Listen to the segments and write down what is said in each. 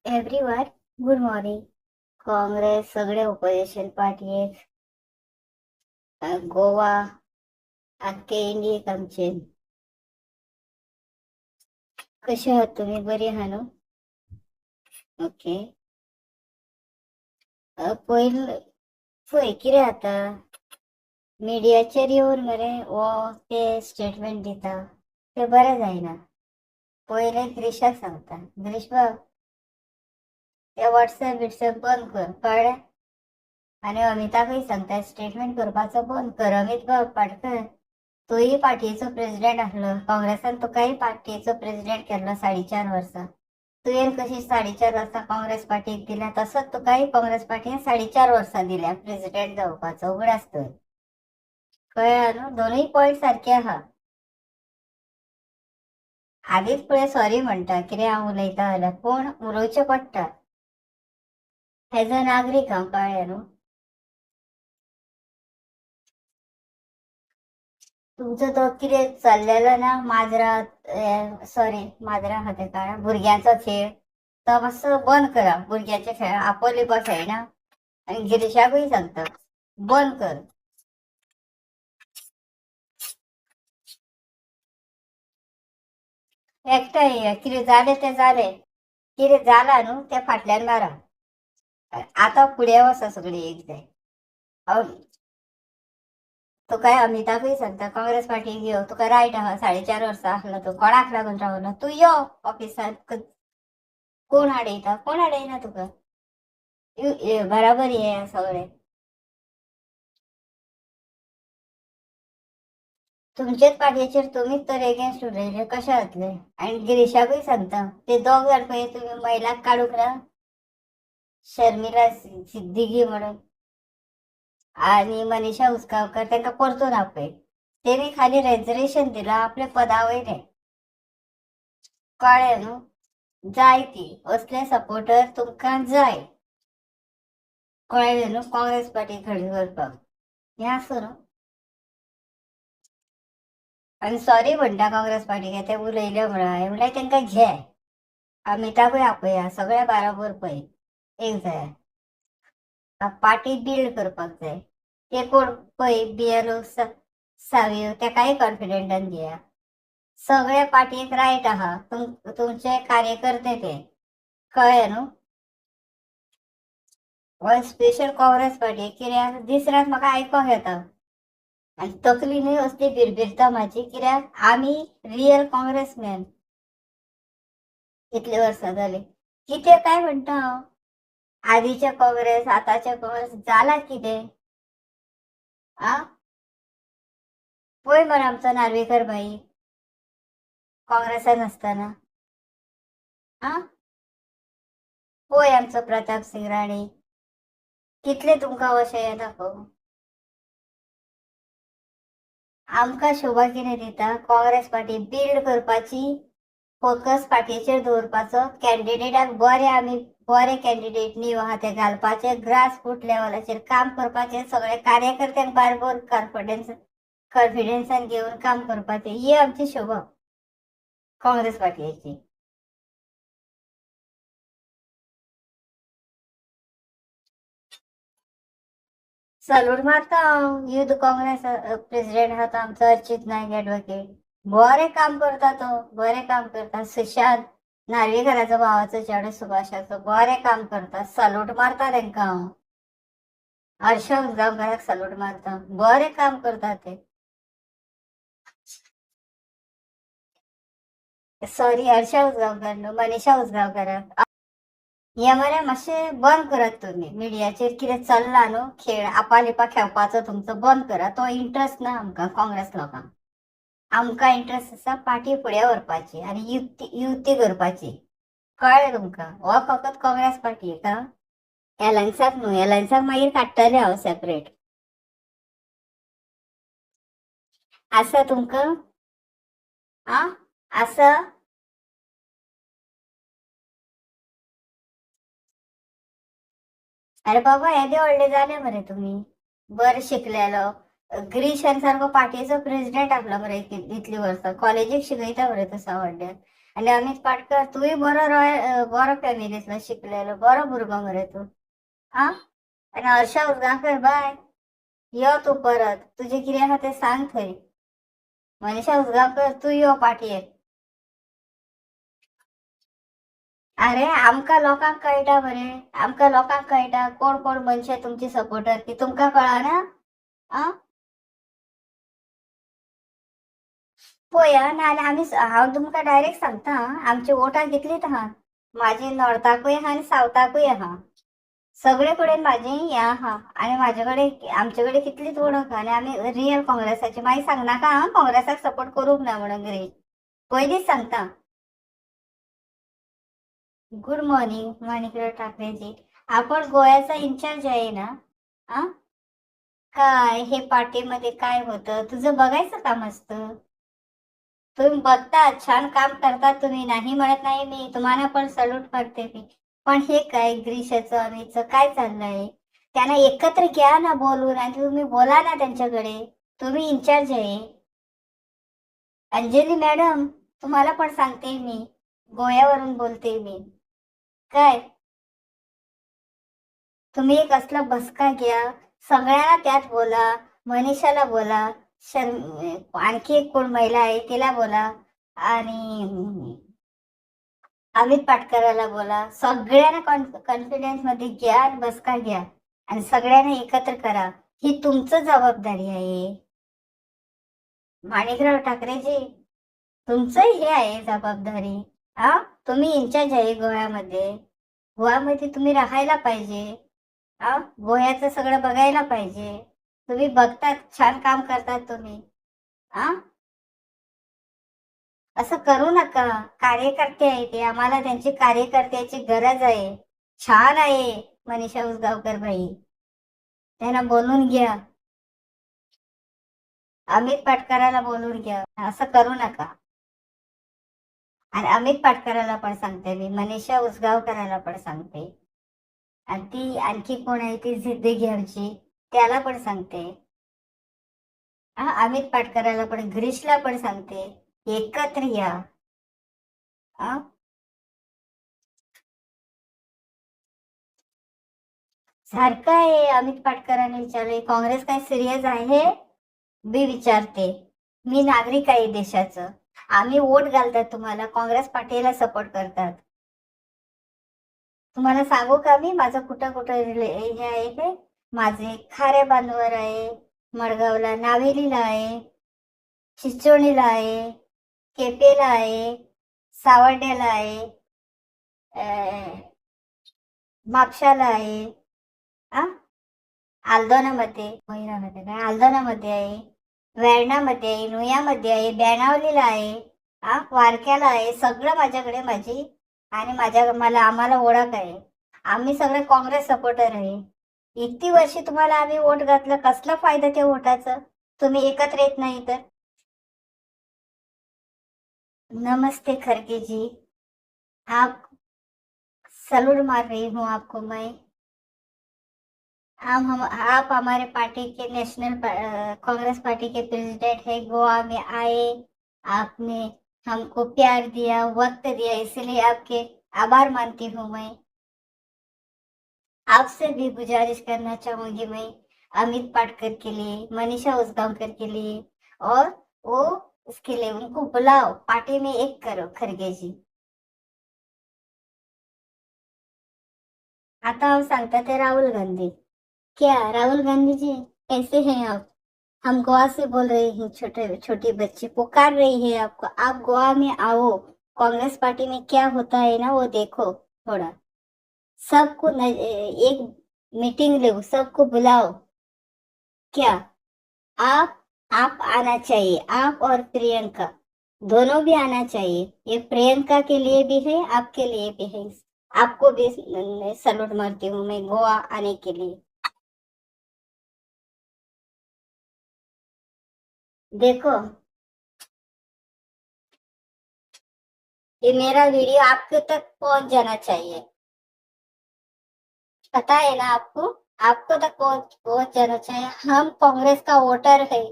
Everyone good morning. Congress सगळे opposition पार्टीक, गोवा आख्खे इंडियेक आमचे. कशे आहात तुमी? बरी आहा न्हू? ओके. पयल पळय कितें जाता, मिडियाचेर येवन मरे हो ते स्टेटमेंट दिता ते बरें जायना. पयलें ग्रिशाक सांगता, ग्रीश बाब ते वॉट्सएप बिट्सएप बंद कर, कळ्ळें? आनी अमिताकूय सांगता स्टेटमेंट करपाचो बंद कर. अमित बाब पाटकर, तूंय पार्टीचो प्रेजिडेंट आसलो काँग्रेसान, तुकाय पार्टीचो प्रेजिडेंट केल्लो 4.5 वर्सां. तुवें कशी 4.5 वर्सां काँग्रेस पार्टीक दिल्या तसोच तुकाय काँग्रेस पार्टीन 4.5 वर्सां दिल्या प्रेजिडेंट जावपाचो. उगडास दवर, कळ्ळें न्हू? दोनूय पॉयंट सारके आहा. आदींच पळय सॉरी म्हणटा कितें हांव उलयता जाल्यार, पूण उलोवचें पडटा एज अ नागरीक हांव, कळ्ळें न्हू? तुमचो तो कितें चल्लेलो ना माजरा, सॉरी माजरा आहा तेका, भुरग्यांचो खेळ तो मातसो बंद करा. भुरग्यांचे खेळ आपोलिपा खेळना. आनी गिरीशाकूय सांगता बंद कर. एकठांय येया, कितें जालें तें जालें, कितें जालां न्हू तें फाटल्यान मारा, आतां फुडें वचा सगळीं एक जाय. तुका अमिताकूय सांगता काँग्रेस पार्टीक यो, तुका रायट आहा, 4.5 वर्सां आसलो तूं, कोणाक लागून रावना, तूं यो ऑफिसांत, कोण आडयता? कोण आडयना तुका, बराबर ये सगळे. तुमचेच पार्टीचेर तुमीच तर एगेन्स्ट उलयले, कशें जातलें? आनी गिरीशाकूय सांगता ते दोग जाण पळय तुमी महिलाक काडूंक ना, शर्मिला सिद्दीकी म्हणून आनी मनीषा उसगांवकर, तांकां परतून आपय. तेणी खाली रेजरेशन दिलां आपल्या पदा वयलें, कळ्ळें न्हू? जाय ती असले सपोर्टर तुमकां जाय, कळ्ळें न्हू? काँग्रेस पार्टी खडी करपाक हें आसा न्हू. आनी सॉरी म्हणटा काँग्रेस पार्टीक ते उलयले म्हणून हांवें म्हणल्यार तांकां घे, अमिताकूय आपया, सगळ्या बाराबर पळय एक जाय, पार्टी बिल्ड करपाक जाय. ते कोण पळय बियलो सावियो तेकाय कॉन्फिडंटान दिया. सगळ्या पार्टीक रायट आहा, तुमचे कार्यकर्ते ते, कळ्ळें न्हू? हो स्पेशल काँग्रेस पार्टी कित्याक दीस रात म्हाका आयकोंक येता आनी तकली न्हय असली बिरबिरता म्हाजी, कित्याक आमी रियल काँग्रेसमॅन इतली वर्सां जाली. कितें काय म्हणटा हांव, आदीचे काँग्रेस आतांचे काँग्रेस जाला कितें आ? पळय मरे आमचो नार्वेकर भाई काँग्रेसान आसतना, आ पळय आमचो प्रताप सिंग राणे, कितले तुमकां अशें हें दाखोवं. आमकां शोभा कितें दिता, काँग्रेस पार्टी बिल्ड करपाची, फोकस पार्टीचेर दवरपाचो, कॅन्डिडेटाक बरे आमी बरे कॅन्डिडेट न्यू आहा ते घालपाचे, ग्रास रूट लेवलाचेर काम करपाचें, सगळे कार्यकर्त्यांक बारबर कॉन्फिडन्सान घेवन काम करपाचें, ही आमची शोभा काँग्रेस पार्टीची. सलूट मारता हांव युथ काँग्रेस प्रेजिडेंट आहा तो आमचो अर्चित नायक एडवोकेट, बरें काम करता तो, बरें काम करता. सुशांत नार्वेकराचो भावाचो चेडो सुभाषाचो बरें काम करता, सलूट मारता तांकां हांव. हर्षा उसगांवकाराक सलूट मारता, बरें काम करता ते. सॉरी हर्षा उसगांवकार न्हू, मनीषा उसगांवकाराक. हें मरे मातशें बंद करात तुमी, मिडियाचेर कितें चल्लां न्हू खेळ आपालिपा खेळपाचो तुमचो बंद करात, तो इंट्रस्ट ना आमकां काँग्रेस लोकांक. आमकां इंट्रस्ट आसा पार्टी फुडें व्हरपाची आनी युती करपाची, कळ्ळें तुमकां? हो फकत काँग्रेस पार्टी का एलायन्साक न्हू, एलायन्साक मागीर काडटलें हांव सेपरेट. आसा तुमकां आ आसा? अरे बाबा येदे व्हडले जाले मरे तुमी, बरें शिकलेलो. ग्रीशान सारको पार्टीचो प्रेजिडेंट आसलो मरे इतलीं वर्सां, कॉलेजीक शिकयता मरे तो सावड्ड्याक. आनी अमित पाटकर तूंय बरो रॉयल, बरो फॅमिलींतलो शिकलेलो बरो भुरगो मरे तूं. आं, आनी हर्षा उसगांवकर बाय यो तूं परत, तुजें कितें आहा तें सांग थंय. मनीषा उसगांवकर तूं यो पाटयेर. अरे आमकां लोकांक कळटा मरे, आमकां लोकांक कळटा कोण कोण मनशां तुमची सपोर्टर ती तुमकां कळना. आं, पळया, नाजाल्यार आमी, हांव तुमकां डायरेक्ट सांगता, आमची वोटां कितलींच आहा, म्हाजी नॉर्थाकूय आहा आनी सावथाकूय आहा, सगळे कडेन म्हाजी हें आहा. आनी म्हाजे कडेन, आमचे कडेन कितलीच वळख आहा. आनी आमी रियल काँग्रेसाची. मागीर सांगनाका आं काँग्रेसाक सपोर्ट करूंक ना म्हणून. गिरीश पयलींच सांगता. गुड मॉर्निंग माणिकराव ठाकरेजी, आपण गोव्याचा इन्चार्ज आहे ना? आ, काय हे पार्टीमध्ये काय होतं तुझं बघायचं काम असतं. तुम्ही बघता, छान काम करता तुम्ही, नाही म्हणत नाही मी, तुम्हाला पण सल्यूट करते मी. पण हे काय ग्रीशाचं अमितचं काय चाललंय? त्यांना एकत्र घ्या ना बोलून, आणि तुम्ही बोला ना त्यांच्याकडे, तुम्ही इन्चार्ज आहे. अंजली मॅडम तुम्हाला पण सांगते मी, गोव्यावरून बोलते मी. काय तुम्ही एक असला बसका घ्या, सगळ्यांना त्यात बोला, मनीषाला बोला, आणखी एक कोण महिला आहे तिला बोला, आणि अमित पाटकराला बोला, सगळ्यांना कॉन्फिडन्स मध्ये घ्या आणि बसका घ्या आणि सगळ्यांना एकत्र करा. ही तुमचं जबाबदारी आहे. माणिकराव ठाकरेजी तुमचं हे आहे जबाबदारी. हा, तुम्ही इन्चार्ज आहे गोव्यामध्ये, गोव्यामध्ये तुम्ही राहायला पाहिजे. हा, गोव्याचं सगळं बघायला पाहिजे. तुम्ही बघतात, छान काम करतात तुम्ही. हा, असं करू नका. कार्यकर्ते आहे ते, आम्हाला त्यांची कार्यकर्त्याची गरज आहे. छान आहे मनीषा उसगावकर बाई, त्यांना बोलून घ्या, अमित पाटकराला बोलून घ्या, असं करू नका. आणि अमित पाटकराला पण सांगते मी, मनीषा उसगावकराला पण सांगते, आणि ती आणखी कोण आहे ती जिद्दी घ्यायची त्याला पण सांगते. हा, अमित पाटकराला पण, गिरीशला पण सांगते, एकत्र या. हा, सारखं आहे. अमित पाटकरांनी विचारले काँग्रेस काय सिरियस आहे? मी विचारते, मी नागरिक आहे देशाचं, आम्ही वोट घालतात तुम्हाला, काँग्रेस पार्टीला सपोर्ट करतात. तुम्हाला सांगू का मी माझं कुठं कुठं हे आहे ते? माझे खाऱ्या बांधवर आहे, मडगावला, नावेलीला आहे, चिचोणीला आहे, केपेला आहे, सावर्ड्याला आहे, म्हापशाला आहे, आ आलदोनामध्ये, महिरामध्ये काय आलदोनामध्ये आहे, वेर्णामध्ये आहे, नुयामध्ये आहे, बेणावलीला आहे, आ वारक्याला आहे. सगळं माझ्याकडे माझी आणि माझ्या मला आम्हाला ओळख आहे. आम्ही सगळे काँग्रेस सपोर्टर आहे. इतकी वर्षी तुम्हाला आम्ही वोट घातलं, कसला फायदा त्या वोटाचं? तुम्ही एकत्र येत नाही तर. नमस्ते खरगे जी, आप सलूट मार रही हूँ आपको मैं. हम आप हमारे पार्टी के नेशनल कांग्रेस पार्टी के प्रेसिडेंट है, गोवा में आए, आपने हमको प्यार दिया, वक्त दिया, इसलिए आपके आभार मानती हूँ मैं. आपसे भी गुजारिश करना चाहूंगी मैं, अमित पाटकर के लिए, मनीषा उसगांवकर के लिए, और वो उसके लिए उनको बुलाओ, पार्टी में एक करो खरगे जी. आता हम सांगता थे राहुल गांधी. क्या राहुल गांधी जी कैसे हैं आप? हम गोवा से बोल रहे हैं, छोटे छोटी बच्ची पुकार रही है आपको, आप गोवा में आओ, कांग्रेस पार्टी में क्या होता है ना वो देखो थोड़ा, सबको एक मीटिंग लो, सबको बुलाओ. क्या आप आना चाहिए, आप और प्रियंका दोनों भी आना चाहिए. ये प्रियंका के लिए भी है, आपके लिए भी है. आपको भी सैल्यूट मारती हूँ मैं गोवा आने के लिए. देखो ये मेरा वीडियो आपके तक पहुंच जाना चाहिए, पता है ना आपको, आपको तक पहुंच जाना चाहिए. हम कांग्रेस का वोटर है,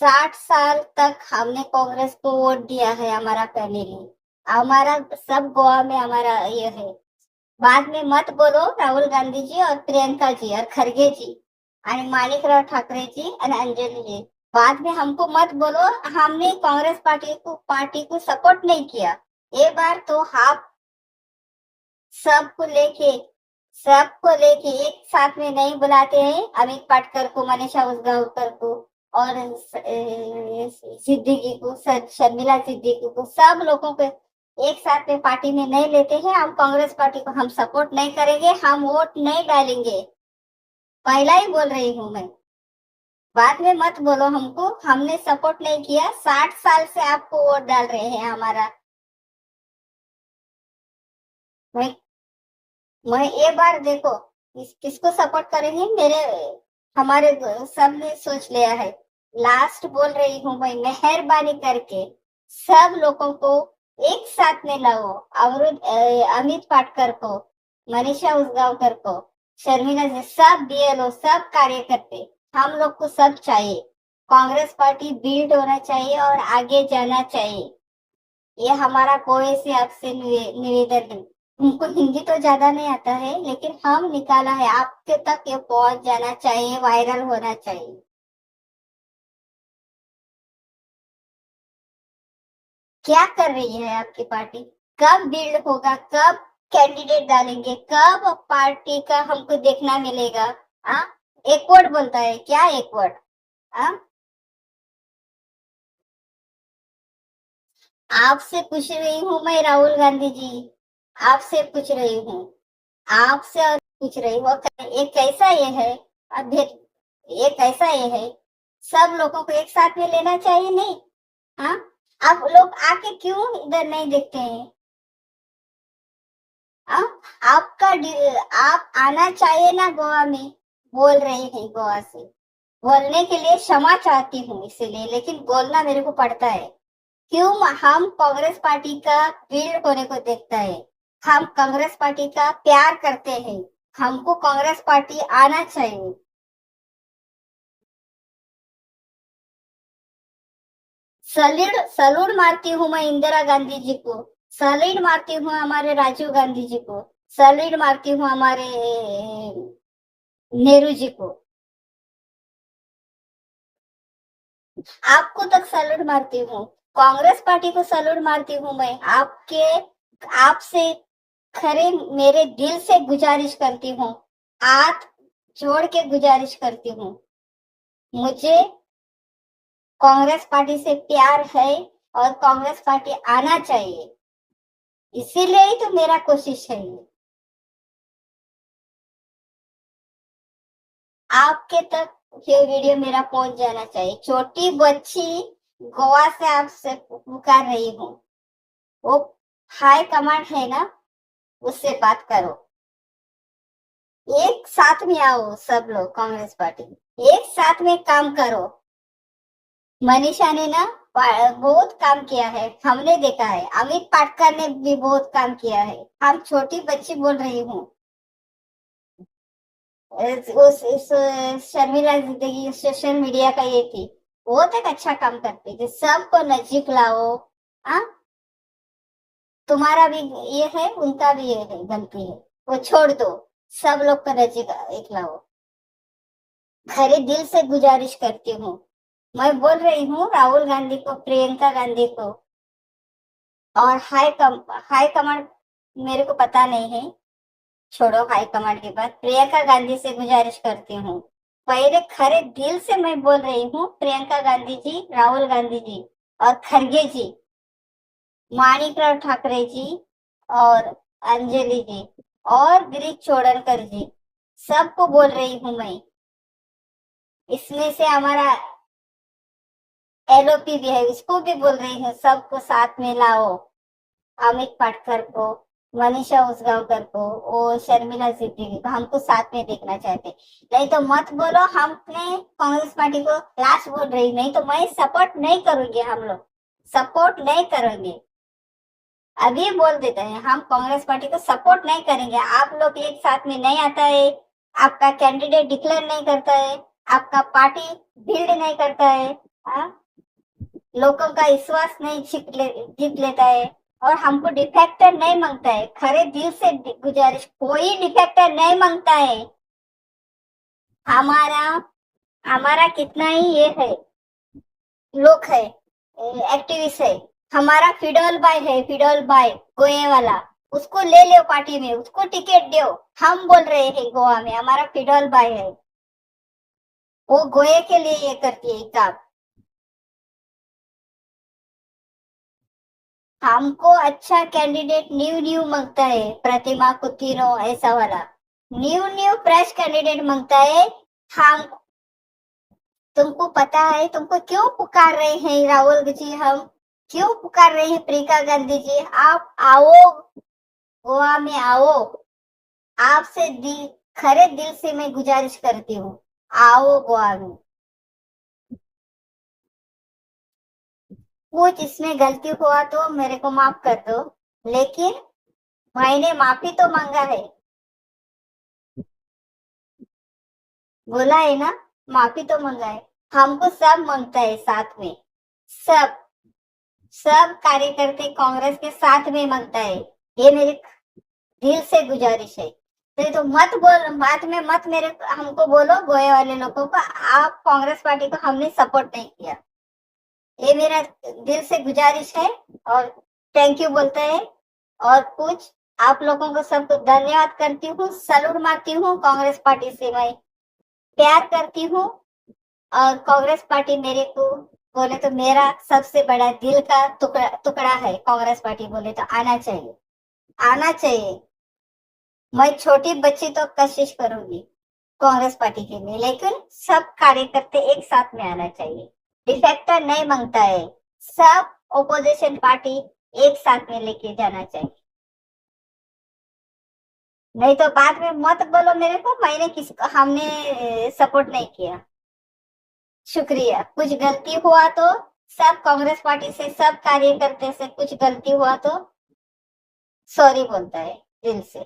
60 साल तक हमने कांग्रेस को वोट दिया है हमारा फैमिली. हमारा सब गोवा में हमारा ये है। बाद में मत बोलो राहुल गांधी जी और प्रियंका जी और खड़गे जी और माणिकराव ठाकरे जी और अंजलि जी, बाद में हमको मत बोलो हमने कांग्रेस पार्टी को सपोर्ट नहीं किया। ये बार तो आप सबको लेके एक साथ में नहीं बुलाते हैं, अमित पाटकर को, मनीषा उसगांवकर को और सिद्दीकी को, शर्मिला सिद्दीकी को, सब लोगों को एक साथ में पार्टी में नहीं लेते हैं। हम कांग्रेस पार्टी को हम सपोर्ट नहीं करेंगे, हम वोट नहीं डालेंगे, पहला ही बोल रही हूँ मैं। बाद में मत बोलो हमको हमने सपोर्ट नहीं किया। 60 साल से आपको वोट डाल रहे हैं हमारा। मैं ये बार देखो किसको सपोर्ट करेंगे, मेरे हमारे सब ने सोच लिया है। लास्ट बोल रही हूँ मैं, मेहरबानी करके सब लोगों को एक साथ में लाओ। अवरुद्ध अमित पाटकर को, मनीषा उसगांवकर को, शर्मिला जी, सब बीएलओ, सब कार्यकर्ते, हम लोग को सब चाहिए। कांग्रेस पार्टी बिल्ड होना चाहिए और आगे जाना चाहिए। ये हमारा कोई से आपसे निवेदन है। उनको हिंदी तो ज्यादा नहीं आता है, लेकिन हम निकाला है, आपके तक ये पहुंच जाना चाहिए, वायरल होना चाहिए। क्या कर रही है आपकी पार्टी? कब बिल्ड होगा, कब कैंडिडेट डालेंगे, कब पार्टी का हमको देखना मिलेगा? हाँ, एक वर्ड बोलता है क्या, एक वर्ड? हाँ, आपसे पूछ रही हूँ मैं राहुल गांधी जी, आपसे पूछ रही हूँ, आपसे और पूछ रही हूँ, ये कैसा ये है? अब ये कैसा ये है? सब लोगों को एक साथ में लेना चाहिए नहीं? हाँ, आप लोग आके क्यों इधर नहीं देखते हैं? हाँ, आपका आप आना चाहिए ना गोवा में। बोल रहे हैं गोवा से, बोलने के लिए क्षमा चाहती हूँ इसीलिए, लेकिन बोलना मेरे को पड़ता है। क्यों हम कांग्रेस पार्टी का बिल्ड होने को देखता है, हम कांग्रेस पार्टी का प्यार करते हैं, हमको कांग्रेस पार्टी आना चाहिए। सैल्यूट मारती हूँ मैं इंदिरा गांधी जी को, सैल्यूट मारती हूँ हमारे राजीव गांधी जी को, सैल्यूट मारती हूँ हमारे नेहरू जी को, आपको तक सैल्यूट मारती हूँ, कांग्रेस पार्टी को सैल्यूट मारती हूँ मैं। आपके आपसे खरे मेरे दिल से गुजारिश करती हूँ, हाथ जोड़ के गुजारिश करती हूँ, मुझे कांग्रेस पार्टी से प्यार है और कांग्रेस पार्टी आना चाहिए, इसीलिए ही तो मेरा कोशिश है। आपके तक ये वीडियो मेरा पहुंच जाना चाहिए। छोटी बच्ची गोवा से आपसे पुकार रही हूँ, वो हाई कमांड है ना, उससे बात करो। एक साथ में आओ सब लोग, कांग्रेस पार्टी एक साथ में काम करो। मनीषा ने ना बहुत काम किया है, हमने देखा है, अमित पाटकर ने भी बहुत काम किया है। हम छोटी बच्ची बोल रही हूँ, उस शर्मिला जिंदगी सोशल मीडिया का ये थी, वो तक अच्छा काम करती थी। सबको नजीक लाओ। हाँ, तुम्हारा भी ये है, उनका भी ये है, गलती है वो छोड़ दो, सब लोग को नजीक एक लाओ। खरे दिल से गुजारिश करती हूँ मैं, बोल रही हूँ राहुल गांधी को, प्रियंका गांधी को और हाई कमांड मेरे को पता नहीं है, छोड़ो हाई कमांड के बाद, प्रियंका गांधी से गुजारिश करती हूँ। पहले खरे दिल से मैं बोल रही हूँ, प्रियंका गांधी जी, राहुल गांधी जी और खड़गे जी, माणिकराव ठाकरे जी और अंजलि जी और गिरीश चोडनकर जी, सबको बोल रही हूँ मैं। इसमें से हमारा एलओपी भी है, इसको भी बोल रही हूँ, सबको साथ में लाओ। अमित पाटकर को, मनीषा उसगांवकर को और शर्मिला सिद्दीकी को हमको साथ में देखना चाहते। नहीं तो मत बोलो हमने कांग्रेस पार्टी को लास्ट बोल रही, नहीं तो मैं सपोर्ट नहीं करूंगी, हम लोग सपोर्ट नहीं करेंगे। अभी बोल देते हैं हम कांग्रेस पार्टी को सपोर्ट नहीं करेंगे। आप लोग एक साथ में नहीं आता है, आपका कैंडिडेट डिक्लेयर नहीं करता है, आपका पार्टी बिल्ड नहीं करता है, हा? लोगों का विश्वास नहीं जीत लेता है और हमको डिफेक्टर नहीं मांगता है, खरे दिल से गुजारिश, कोई डिफेक्टर नहीं मांगता है। हमारा हमारा कितना ही ये है, लोग है, एक्टिविस्ट है, हमारा फिडोल बाय है, फिडोल बाय गोए वाला, उसको ले लो पार्टी में, उसको टिकट दो। हम बोल रहे हैं गोवा में हमारा फिडोल बाय है, वो गोए के लिए ये करती है काम। हमको अच्छा कैंडिडेट न्यू न्यू मांगता है, प्रतिमा कुतिनो ऐसा वाला न्यू न्यू फ्रेश कैंडिडेट मांगता है। हम तुमको पता है तुमको क्यों पुकार रहे हैं राहुल जी, हम क्यों पुकार रहे हैं प्रियंका गांधी जी, आप आओ गोवा में आओ। आपसे दिल, खरे दिल से मैं गुजारिश करती हूँ, आओ गोवा में। कुछ इसमें गलती हुआ तो मेरे को माफ कर दो, लेकिन मैंने माफी तो मांगा है, बोला है ना, माफी तो मांगा है। हमको सब मांगता है साथ में, सब सब कार्यकर्ते कांग्रेस के साथ में मांगता है। ये मेरी दिल से गुजारिश है। तो मत बोल, बाद में मत मेरे हमको बोलो गोए वाले लोगों को, आप कांग्रेस पार्टी को हमने सपोर्ट नहीं किया। ये मेरा दिल से गुजारिश है और thank you बोलते हैं। और कुछ आप लोगों को सबको धन्यवाद करती हूँ, सैल्यूट मारती हूँ। कांग्रेस पार्टी से मैं प्यार करती हूँ और कांग्रेस पार्टी मेरे को बोले तो मेरा सबसे बड़ा दिल का टुकड़ा टुकड़ा है। कांग्रेस पार्टी बोले तो आना चाहिए, आना चाहिए। मैं छोटी बच्ची तो कोशिश करूंगी कांग्रेस पार्टी के लिए, लेकिन सब कार्यकर्ते एक साथ में आना चाहिए। डिफेक्टर नहीं मांगता है, सब ओपोजिशन पार्टी एक साथ में लेके जाना चाहिए। नहीं तो बाद में मत बोलो मेरे को मैंने किसको, हमने सपोर्ट नहीं किया। शुक्रिया। कुछ गलती हुआ तो सब कांग्रेस पार्टी से, सब कार्यकर्ते से कुछ गलती हुआ तो सॉरी बोलता है दिल से।